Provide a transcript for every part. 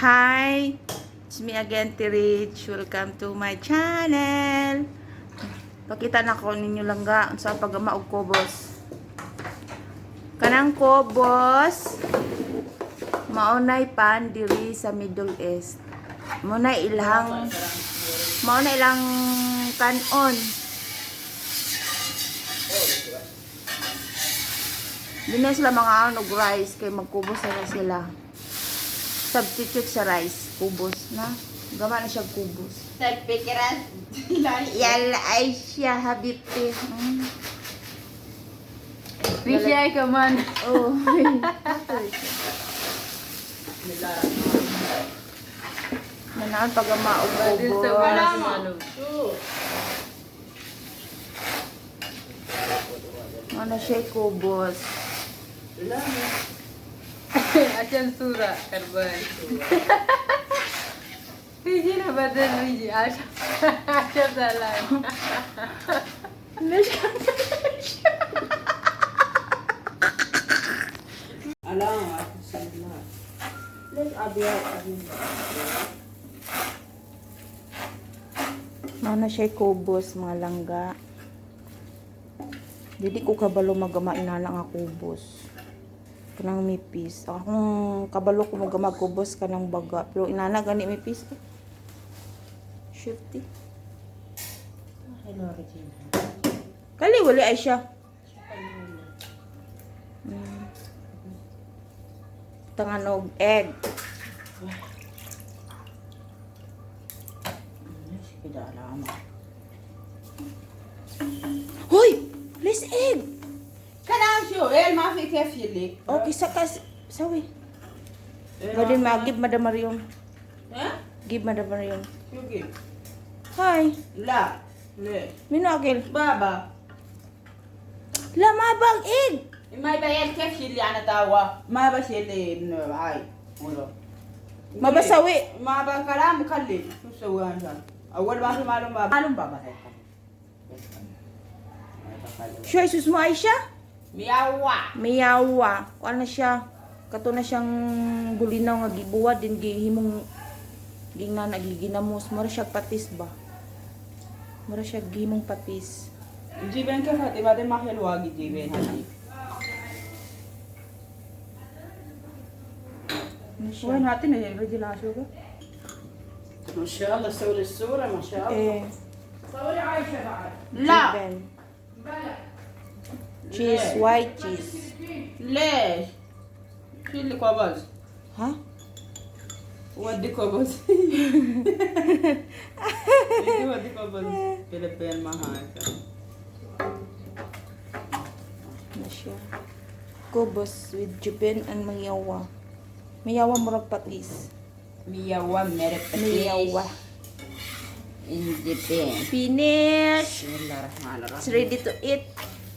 Hi! It's me again, Tirich. Welcome to my channel. Pakita na ko ninyo langga unsa paggama og kubos. Kanang kubos maunay pan diri sa Middle East. Mao na ilang kanon. Di na sila mga og rice kay magkubos na sila. Substitute sa rice, kubos na. Gama na siya kubos. Yalla ay siya, habibti. Bishay ka man. Oh. Manaan pagama og kubos. Ano siya kubos? عشان صورة خربان بيجي لها بدل بيجي عشان زعلان. Ano siya? Ano siya kubos, mga langga. Dili ko kabalo magama inala nga kubos. Kanang mipis. Akong kabalo ko magama kubos kanang baga. Pero inana gani mipis. Shifty. Kali wali ay siya. Tanganog egg. Hoy! Please egg! كلام شو ايه ما في كيف يلي. Okay, sa kas... Sawi. Gadin ma, give Madam Marion. ها. Give Madam Marion. شو كيف؟ Hi. لا ليه؟ Mino agil? بابا. La, mabang egg! ما يبين كيف يلي انا تاوا ما بس يلي إنه هاي ولا Mabasawi. ما بكلام خلي شو سوى انا اول ما في معلوم بابا معلوم بابا. Siya, isus mo ay siya? مياوا. Miyawa. Kuan na siya. Kato na siyang gulinaw nga gibuwa din gihimong gingna nagiginamos. Mura siya patis ba? Mura siya gihimong patis. جيبين كيف هاتي بعدين ما حلوه جيبين هاتي. Ano siya? وين هاتي الرجل عاشوقه؟ ما شاء الله سوي لي الصورة ما شاء الله. Eh, لا. Jiben. Cheese, white cheese. ليش؟ شو اللي كوبز؟ Ha? ودي كوبز ودي كوبز فلبين ما هاي. Ano siya? Kubos with jiben and mayawa. Mayawa murag patis. مياوا مرب. Mayawa. In Japan. Finish! بسم الله الرحمن It's الرحيم. ready to eat.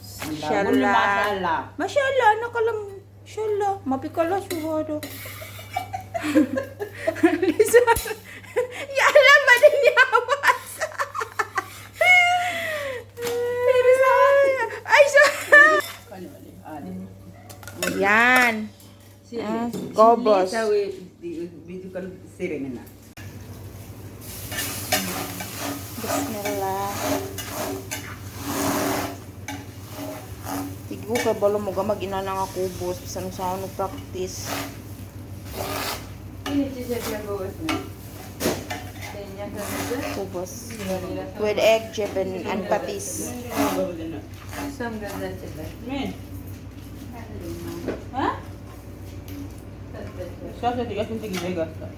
بسم الله. قول ما شاء الله. Mashallah, ano ka lang. Mashallah, mapikala suhado. Lisa, ya alam ba din niya awas? Ay, sorry. خلي ولي هذه. Yan. Ah, kobos. سوي فيديو كل سيري منها. Bismillah. Tigo ka balo mo gamag ina na nga kubos bisan sa ano practice. Kubos. With egg, jiben, and patis. مين؟ ها؟ شاشة تجي تجي قصة.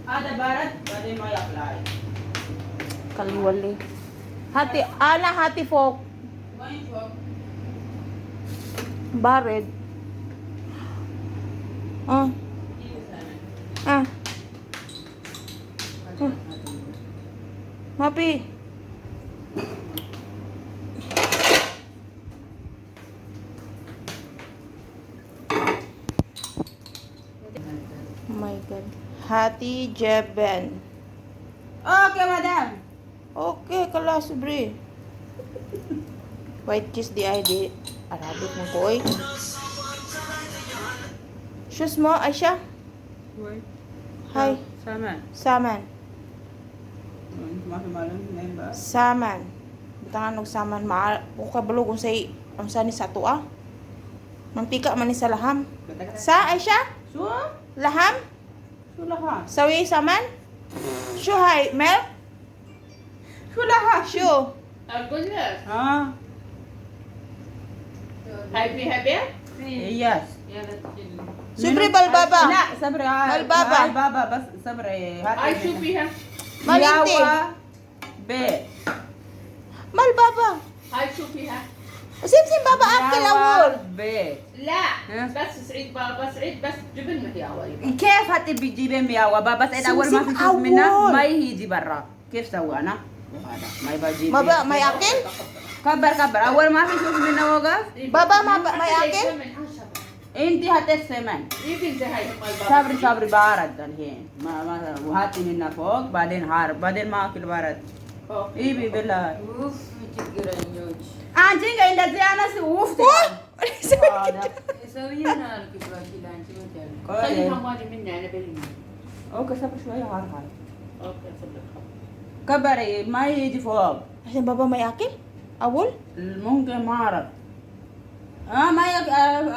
هذا بارد بعدين ما يطلع. Kaliwali. Hati, ala hati folk. وين فوق؟ Bared. Ah. Ah. Ah. Mapi. Oh my God. Hati Jeben. Okay, madam. Okay, kalas, bre. White cheese di ay di. Arabic mo ko, oy. Shoes mo, Aisha? شوي. Hi. سامان. Saman. ما في مالن نين بقى. Saman. Butangan og saman ma ko kabalo kung say unsa ni sa ato ah. Mantika man ni sa laham. Sa Aisha? شو؟ Laham? شو لها؟ Sawi saman? Shu hay milk? شو لها؟ Shu. اقول لك ها هاي فيها بيض؟ يس. يلا تشيل. Sobre balbaba. لا صبري هاي. البابا. هاي بابا بس صبري. هاي شو فيها؟ Malinti. ياوا بيت. Mal baba. هاي شو فيها؟ Sim sim baba akil awol. بيت. لا. ها؟ بس سعيد بابا سعيد بس جبن مهياوة. كيف هتبي تجيبين مياوا بابا سعيد اول ما في سمسم شوف منه أول. ما يجي برا كيف سوى انا وهذا ما يبغى يجيب. Maba may akil? كبر كبر اول ما في شوف منه وقف. بابا ما may akil? انت هتسمن. يبي زي هاي مال بابا. صبري صبري بارد الحين ما ما وهاتي منا فوق بعدين هارب بعدين ما اكل بارد. ايبي بالله. ኡፍ ችግረኞች። አንቺ እንደዚህ አነስ ውፍ። ሰውዬው ነው አልኩሽ። እባክህ ለአንቺ ሞት ያለው خليها مالي مني انا بلمي. اوكي صبر شوي هار هاي. اوكي صدق. كبري ما يجي فوق. Asan baba may akil? Awol? ممكن ما اعرف ما يك...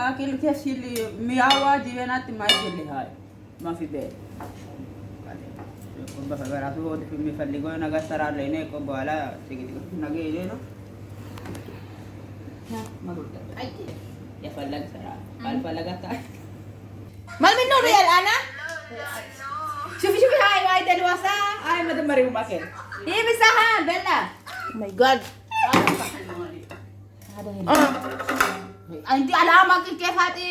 اكل كيف اللي مياوا جبنات ما يجي هاي ما في بيت. Mal minno real ana? شوفي شوفي هاي هاي دلوسة هاي ما دمري وماكل هي مساحة بلا. Oh my God. انت على ما كيف هاتي.